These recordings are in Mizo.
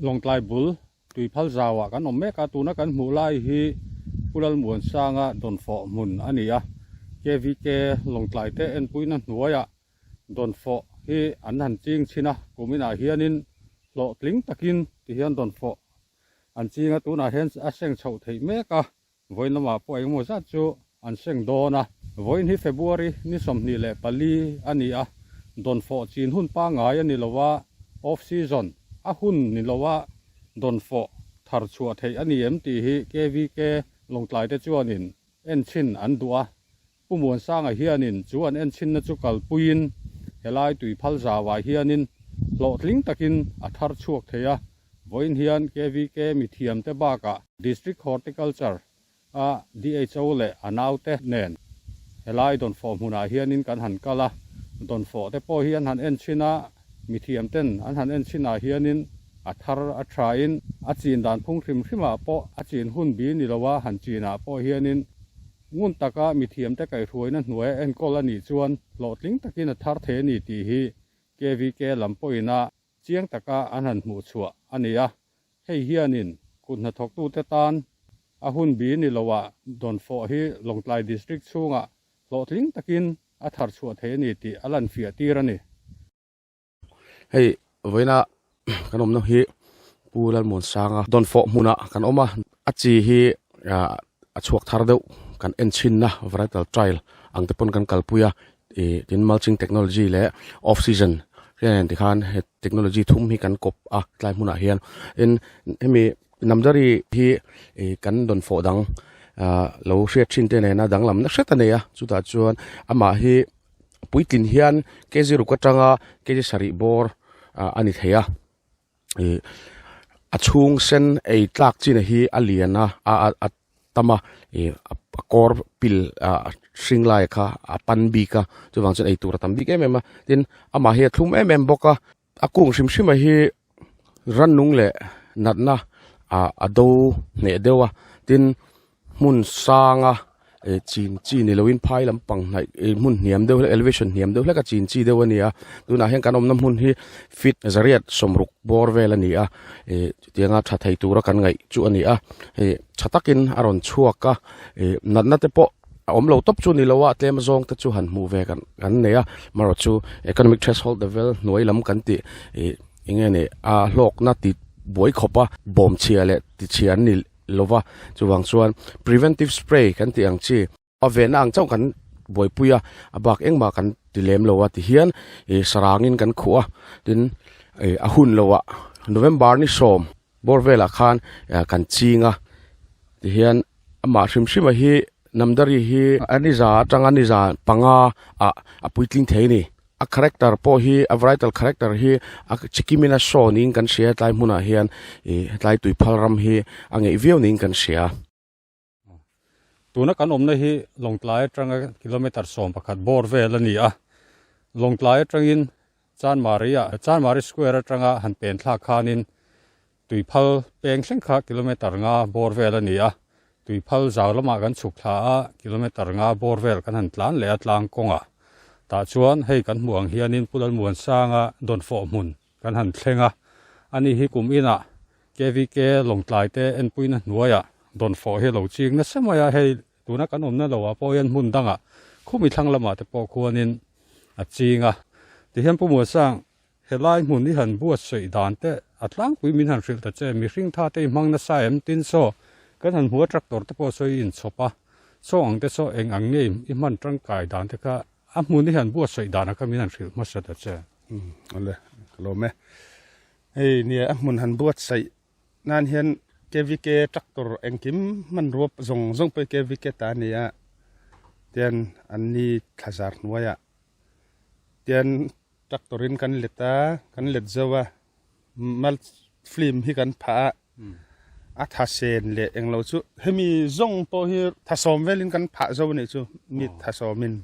Lawngtlai bul Tuiphal zauah kan awm mek a, tuna kan hmuh lai hi Pu Lalmuansanga dawnfawh hmun a ni a, KVK Lawngtlai te enpuina hnuaiah dawnfawh hi an han ching chhin a, kuminah hianin hlawhtling takin tihian dawnfawh an ching a, tunah hian a seng chhoh theih mek a, Vawiin lamah pawh engemaw zat chu an seng dawn a. Vawiin hi February ni 24 a ni a, dawnfawh chin hun pangngai a ni lo a, off season a hun ni lo a dawnfawh thar chhuah theih a ni em tih hi KVK Lawngtlai te chuanin enchhin an duh a. Pu Muansanga hianin chu an enchhinna chu kalpuiin helai tuiphal zauah hianin hlawhtling takin a thar chhuak thei a. Vawiin hian KVK mithiamte bakah District Horticulture a DHO leh a naute nen helai dawnfawh hmunah hianin kan han kal a, dawnfawh te pawh hi an han en chhin a, mithiamten an han en chhinah hianin a thar a thain a chin dan phung hrim hrimah pawh a chin hun bi ni loa han chinah pawh hianin ngun taka mithiamte kaihhruaina hnuaia enkawl a nih chuan hlawhtling takin a thar thei a ni tih hi KVK lam pawhin a Chiang taka an han hmuh chhuah a ni a, hei hianin kut hnathawktute tan a hun bi ni loah dawnfawh hi Lawngtlai District chhungah hlawhtling takin a thar chhuah thei a ni tih a lan fiah tir a ni. Hei vawiina kan awmna hi Pu Lalmuansanga dawnfawh hmunah kan awm a, a chi hi a chhuak thar deuh kan en chhinna varietal trial ang te pawn kan kalpui a ih tin mulching technology leh off season hian tikhan he technology thum hi kan kawp a tlai hmunah hian tin hemi namdari hi ih kan dawnfawh dang ah lo hriat thin te nena danglam na hret a nei a chutah chuan amah hi puitlin hian kg ruk atanga kg sarih bawr ah a ni thei a. Ih a chhung sen ei tlak chin hi a lian a a a tam a ih a kawr pil ah hring lai kha a pan bik a chuvang chuan eitur a tam bik em em a tin amah hi a thlum em em bawk a a kung hrim hrim a hi rannung leh natna ah a do hneh deuh a tin hmun sanga eh chin chi ni loin phai lampang hnaih eh hmun hniam deuh hlek elevation hniam deuh hlek a chin chi deuh a ni a tunah hian kan awmna hmun hi feet zariat sawmruk bawr vel a ni a eh chutianga tha thei tura kan ngaih chu a ni a hei tha takin a rawn chhuak a eh natna te pawh a awm lo tawp chu ni lo a tlem zawng te chu han hmuh ve kan kan nei a amaherawh chu economic threshold level hnuai lam kan tih ih eng nge ni a hlawkna ti buai khawp a bawm chhia leh ti chhia an ni. lova chuvang chuan preventive spray kan tih ang chi a venna ang chauh kan buaipui a a bak engmah kan ti lem lo a tihian ih sarangin kan khuh a tin ih a hun lohah November ni sawm bawr velah khan kan ching a tihian amah hrim hrim a hi Namdari hi a ni za atanga ni za panga ah a puitling thei a ni. A character pawh hi a varietal character hi a chikim in a show niin kan hria tlai hmunah hian ih hetlai tuiphal ram hi a ngeih viau niin kan hria. Tuna kan awmna hi Lawngtlai atanga kilometer 11 bawr vel a ni a, Lawngtlai atangin Chanmari ah Chanmari square atanga han pen thlak khanin Tuiphal peng thleng kha kilometer nga bawr vel a ni a, tuiphal zau lamah kan chhuk thla a, kilometer nga bawr vel kan han tlan leh a tlang kawngah. Tah chuan hei kan hmuh ang hianin Pu Lalmuansanga dawnfawh hmun kan han thleng a, ani hi kum inah KVK Lawngtlai te enpuina hnuaiah dawnfawh hi a lo ching nasa mai a, hei tuna kan awmna loah pawh hian hmun dangah khumi thlang lamah te pawh khuanin a ching a. Tihian Pu Muansang Helai hmun i han buatsaih dan te a tlangpui min han hrilh ta che, mihring tha te i hmang nasa em? Tin saw, kan han hmu a tractor te pawh saw i inchhawp a, saw ang te saw eng ang nge i hman tangkai dan te kha a hmun i han buatsaih dan a kha min han hrilh hmasa ta che. Umm awle ka lawm e. Hei nia a hmun han buatsaih nan hian KVK tractor engkim hmanrua zawng zawng pawh hi KVK ta a ni a, tian an ni thlazar hnuaiah tian Tractor in kan let a, kan let zo a, mulch film hi kan phah a, a tha sen leh englo chu hemi zawng pawh hi tha sawm velin kan phah zo anih chu mi tha sawmin.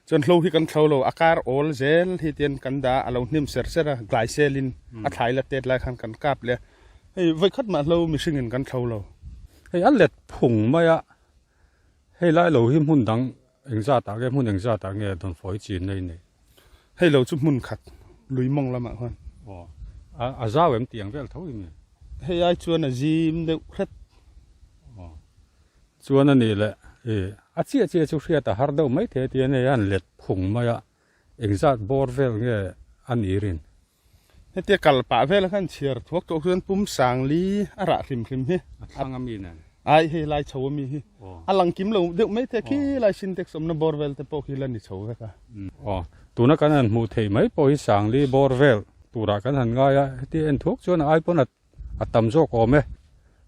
Chuan hlo hi kan thlo lo, a kar awl zel hi tian kan dah a, a lo hnim ser ser a, glycelin a thlai la tet lai khan kan kap leh a, hei vawikhat mah hlo mihringin kan thlo lo. Hei a let phung mai a, hei lai lo hi hmun dang Engzat ah nge hmun engzat ah nge dawnfawh hi chin na i neih? Hei lo chu hmun khat lui mawng lamah khuan. Aw. A zau em tih ang vel tho i mi? Hei ai chuan a zim deuh hret. Aw. Chuan a nih leh i a chiah chiah chu hriat a har deuh mai thei a ti a nia an let phung mai a, engzat bawr vel nge a nih rin? Hetia kal pah vel khan chhiar thuak tawh chuan pum sangli a rah hrim hrim hi. A thlang a mi nen. Ai hei lai chho a mi hi. A lang kim lo deuh mai thei khi lai sintex awmna bawr vel te pawh khi la ni chho vek a. Aw, tuna kan han hmuh theih mai pawh hi sangli bawr vel turah kan han ngai a, hetia en thuak chuan a ai pawn a tam zawk awm e.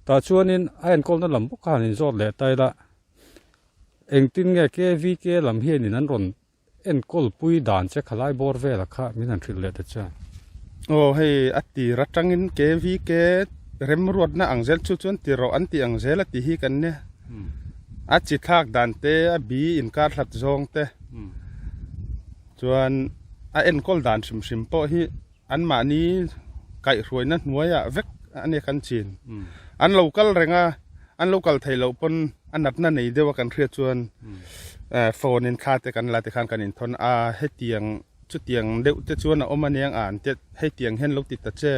Tah chuanin a enkawlna lam bawk kha han inzawt leh ta ila, engtin nge KVK lam hianin an rawn Enkawl pui dan che khalai bawr vela kha min han hrilh leh ta che. Aw hei a tir atangin KVK remruatna ang zel chu chuan ti rawh an tih ang zel a ti hi kan nia. A chi thlak dan te a bi inkar hlat zawng te chuan a enkawl dan hrim hrim pawh hi anmahni kaihhruaina hnuaiah vek a nia kan chin. An lo kal reng a, an lo kal thei loh pawn a natna nei deuh a kan hriat chuan phone in thla te kan la tikhan kan inthawn a, hetiang chutiang deuh te chuan a awm a niang a an tia hetiang hian lo ti ta che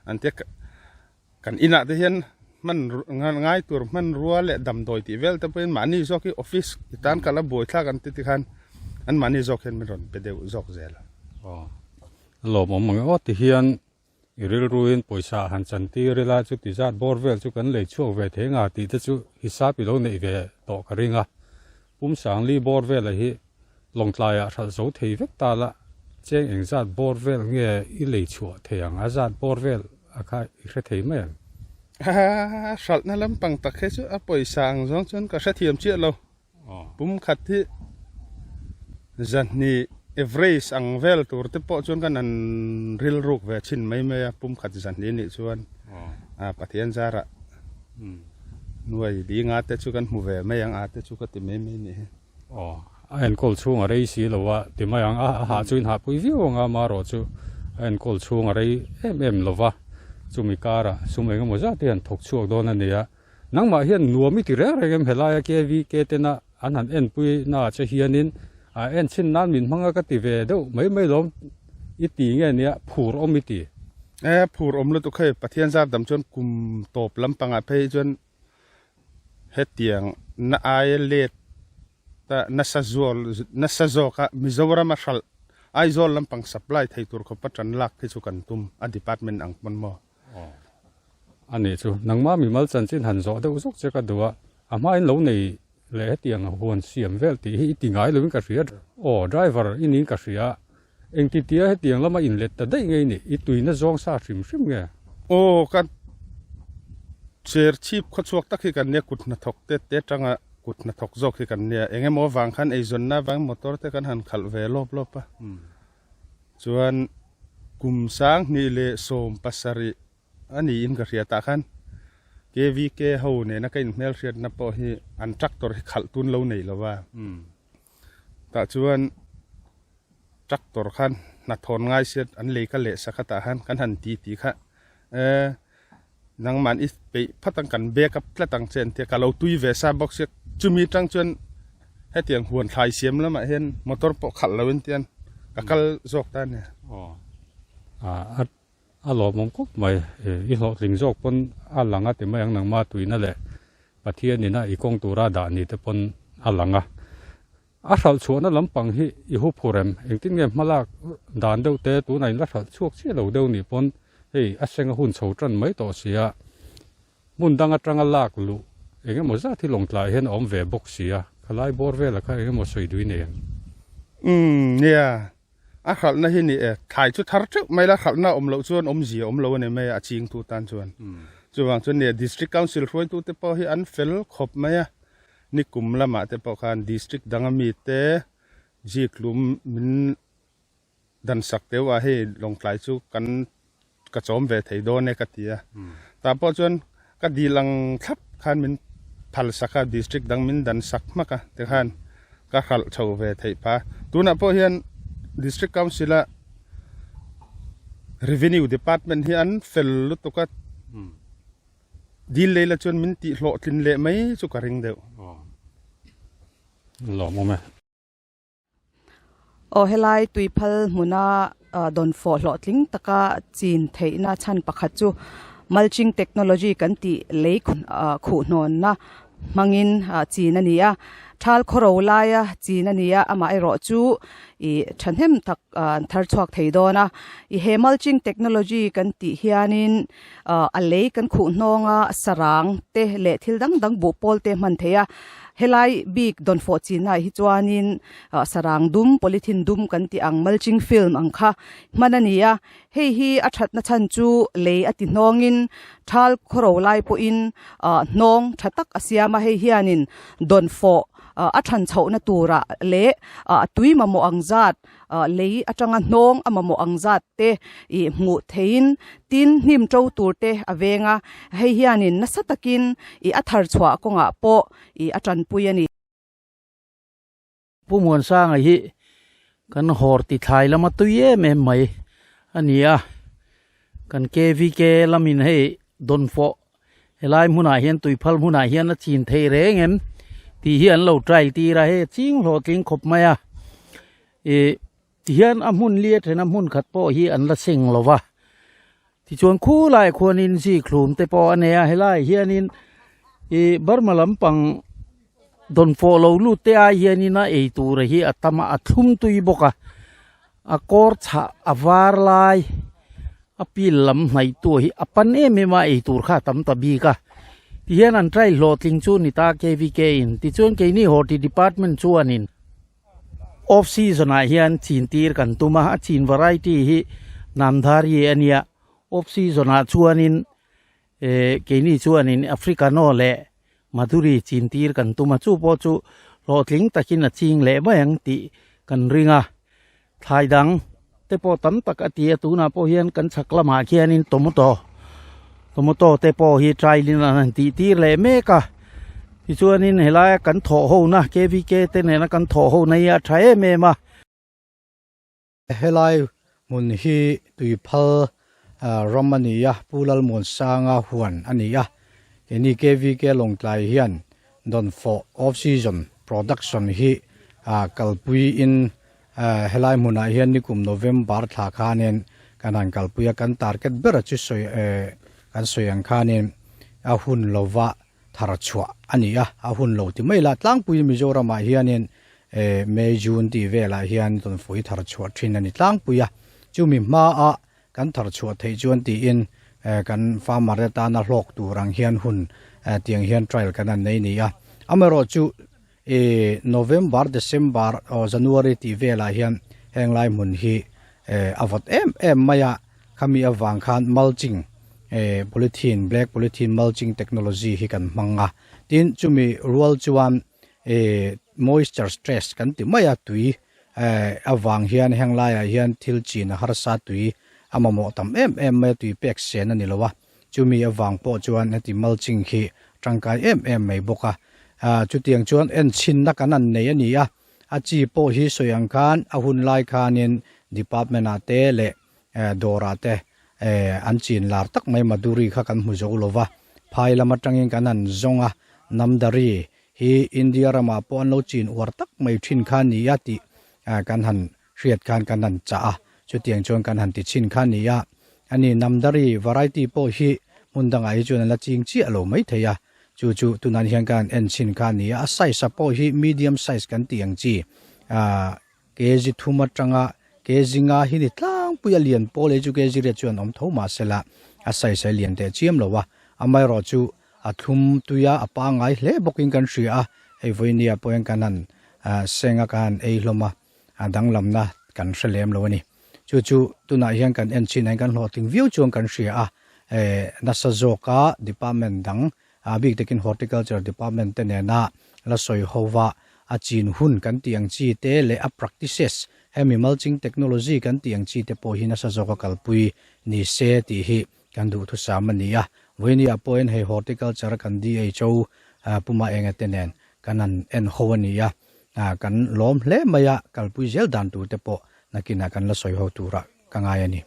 an tia Kan inah te hian hman ngai tur hmanrua leh damdawi tih vel te pawhin mahni zawk hi office i tan kal a buaithlak an ti tikhan an mahni zawk hian min rawn pe deuh zawk zel. Aw a lawmawm ang e aw ti hian i rilruin pawisa han chan tir ila chuti zat bawr vel chu kan lei chhuak ve thei nga tih te chu hisap i lo neih ve tawh ka ring a. Pum Sangli bawr vela hi Lawngtlaiah hralh zo thei vek ta la, cheng eng zat bawr vel nge i lei chhuah thei ang, a zat bawr vel a kha i hre thei mai ang. A hralhna lampang tak hi chu a pawisa ang zawng chuan ka hrethiam chiah lo. Pum khat hi zahnih average ang vel tur te pawh chuan kan han rilruk ve thin mai mai a, pum khat zahnih nih chuan Pathian zarah Nuai li nga te chu kan hmu ve mai ang a te chu ka ti mai mai nih hi. Aw, a enkawl chhung a rei si lo a ti mai ang a, a hah chu inhah pui viau ang a, marawh chu a enkawl chhung a rei em em lo va, chumi karah sum eng emaw zat hi han thawk chhuak dawn a ni a, nangmah hian nuam i ti reng reng em helaia KVK tena an han enpui naah che hianin a enchhin nan min hmang a ka ti ve deuh mai mai lawm i ti nge nia phur awm i ti. E phur awm lutuk hei Pathian zar dam chuan kum tawp lampangah phei chuan hetiang na aia let ta nasa zual nasa zawka Mizoram a hralh Aizawl lampang supply thei tur khawpa tan lak hi chu kan tum a department ang pawn maw. Aw. A nih chu, nangmah mimal chanchin han zawh deuh zawk che ka duh a, a hmain lo nei leh hetiang huan siam vel tih hi i ti ngai loin ka hria. Aw, driver i niin ka hria a, engtitia hetiang lama inlet ta daih ngei ni, i tuina zawng sa hrim hrim nge? Aw, ka cher chhip khawchhuak tak hi kan nia, kut hnathawk te te tanga kut hnathawk zawk hi kan nia, eng emaw vang khan eizawnna avangin motor te kan han khalh ve lawp lawp a. Chuan kum 2017 a niin ka hria tah khan KVK ho nena ka inhmelhriatna pawh hi an tractor hi khalh tun lo nei lo va. Tah chuan tractor khan hnathawn ngai sia an lei ka leh sak a tah khan kan han ti ti kha e nangman i peih phat ang kan back up tlat ang che an tia ka lo tui ve sa bawk sia chumi tang chuan hetiang huan thlai siam lamah hian motor pawh khalh lo in tian ka kal zawk ta a ni. Aw a lawmawm khawp mai i hlawhtling zawk pawn a lang a ti mai ang nangma tuina leh Pathian ina i kawng tura dah ni te pawn a lang a. A hralh chhuahna lampang hi i hu phur em? Engtin nge hmalak dan deuh te tunah in la hralh chhuak chiah lo deuh nih pawn hei a seng a hun chho tan mai tawh si a, hmun dang atanga lak luh eng emaw zat hi lawngtlaiah hian a awm ve bawk si a, khalai bawr velah kha eng emaw sawi dui nei ang? Umm nia, a hralhna hi ni e, thlai chu thar teuh mai la, hralhna awm loh chuan awmzia awm lo a ni mai a, a chingtu tan chuan. Chuvang chuan nia District Council hruaitute pawh hi an fel khawp mai a, Nikum lamah te pawh khan District danga mite zikhlum min dan sak teuh a, hei Lawngtlai chu kan ka chawm ve thei dawn e ka ti a. Tah pawh chuan ka dil ang thlap khan min phal sak a, District dang min dan sak hmak a tikhan ka hralh chho ve theih phah a. Tunah pawh hian District Council a Revenue Department hi an fel lutuk a. Dil lei la chuan min tih hlawhtlin leh mai chu ka ring deuh. Lawm awm e. Aw helai tuiphal hmuna dawnfawh hlawhtling taka chin theihna chhan pakhat chu mulching technology kan tih lei khuhhnawnna hmangin chin a ni a, thal khawro laia chin a ni a, amaherawh chu ih thahnem tak an thar chhuak thei dawn a, ih he mulching technology kan tih hianin a lei kan khuh hnawng a, sarang te leh thil dang dang buh pawl te hman theih a, helai bik dawnfawh chinna ah hi chuanin sarang dum polythene dum kan tih ang mulching film ang kha hman a ni a, hei hi a thatna chhan chu lei a ti hnawngin thal khawro lai pawhin hnawng tha tak a siam a, hei hianin dawnfawh a than chhohna turah leh a tui mamawh ang zat lei atanga hnawng a mamawh ang zat te ih hmuh theiin tin hnim to tur te a veng a, hei hianin nasa takin ih a thar chhuah kawngah pawh ih a tanpui a ni. Pu Muansanga hi kan hawr ti thlai lama tui em em mai a ni a, kan KVK lamin hei dawnfawh helai hmunah hian tuiphal hmunah hian a chin theih reng em tih hi an lo trial tir a, hei a ching hlawhtling khawp mai a, ih tihian a hmun li a then a hmun khat pawh hi an la seng lo va, tichuan khulai khuanin zikhlum te pawh a nei a, helai hianin ih Burma lampang dawnfawh lo lut te ai hianin a ei tur hi a tam a, a thlum tui bawk a, a kawr chhah a var lai a pil lam hnaih tu hi a pan em em a ei tur kha a tam ta bik a tihian an try hlawhtling chu ni ta KVK in tichuan keini horti department chuanin off season ah hian chin tir kan tum a a chin variety hi Namdhari a nia off season ah chuanin Eh keini chuanin Africano leh Madhuri chin tir kan tum a, chu pawh chu hlawhtling takin a ching leh mai ang tih kan ring a. Thlai dang te pawh tam tak a ti a, tunah pawh hian kan chhak lamah khianin tomato tomato te pawh hi trial in an han tih tir leh mek a. Tichuanin helaia kan thawh hona KVK te nena kan thawh hona hi a tha em em a. Helai hmun hi tuiphal ram a ni a, Pu Lalmuansanga huan a ni a. Keini KVK Lawngtlai hian dawnfawh off season production hi kalpui in helai hmunah hian nikum November thla khanin kan han kalpui a, kan target ber chu sawi kan sawi ang khanin a hun lova thar chhuah a ni a, a hun lo ti mai la tlangpui Mizoramah hianin eh May June tih velah hian tawnfui thar chhuah thin a ni tlangpui a, chumi hmaa kan thar chhuah theih chuan tiin eh kan farmer te tana hlawk tur ang hian hun eh tiang hian trial kan han nei ni a, amaherawh chu eh November December aw January tih velah hian heng lai hmun hi eh a vawt em em mai a. Khami avang khan mulching eh polythene black polythene mulching technology hi kan hmang a, tin chumi rual chuan eh moisture stress kan ti mai a tui eh avang hian heng laiah hian thil chin a harsa tui a mamawh tam em em mai a tui pek sen a ni lo a, chumi avang pawh chuan heti mulching hi tangkai em em mai bawk a, ah chutiang chuan enchhinna kan han nei a ni a, a chi pawh hi sawi ang khan a hun lai khanin department ah te leh Dawrah te an chin lar tak mai Madhuri kha kan hmu zo lo va, phai lam atangin kan han zawng a, Namdari hi India ramah pawh an lo chin uar tak mai thin kha ni a tih kan han hriat khan kan han chah a, chutiang chuan kan han ti chhin kha ni a, ani Namdari variety pawh hi hmun dangah hi chuan an la ching chiah lo mai thei a, chu chu tunah hian kan han en chhin kha ni a, a size a pawh hi medium size kan tih ang chi Kg thum atanga kg nga hi ni tlangpui a lian pawl ei chu kg riat chuan awm tho mah sela a size a lian teh chiam lo a, amaherawh chu a thlum tui a a pangngai hle bawkin kan hria a, hei vawinia pawh hian kan han seng a kan han ei hlawm a, a danglamna kan hre lem lo a ni. Chu chu tunah hian kan en chin ah hian kan hlawhtling viau chuan kan hria a, nasa zawka department dang a bik takin Horticulture Department te nena la sawi ho va, a chin hun kan tih ang chi te leh a practices, hemi mulching technology kan tih ang chi te pawh hi nasa zawka kalpui ni se tih hi kan duhthusam a ni a. Vawinia pawhin hei Horticulture kan DHO Puma Enga te nen kan han en ho a ni a, kan lawm hle mai a, kalpui zel dan tur te pawh nakinah kan la sawi ho turah ka ngai a ni.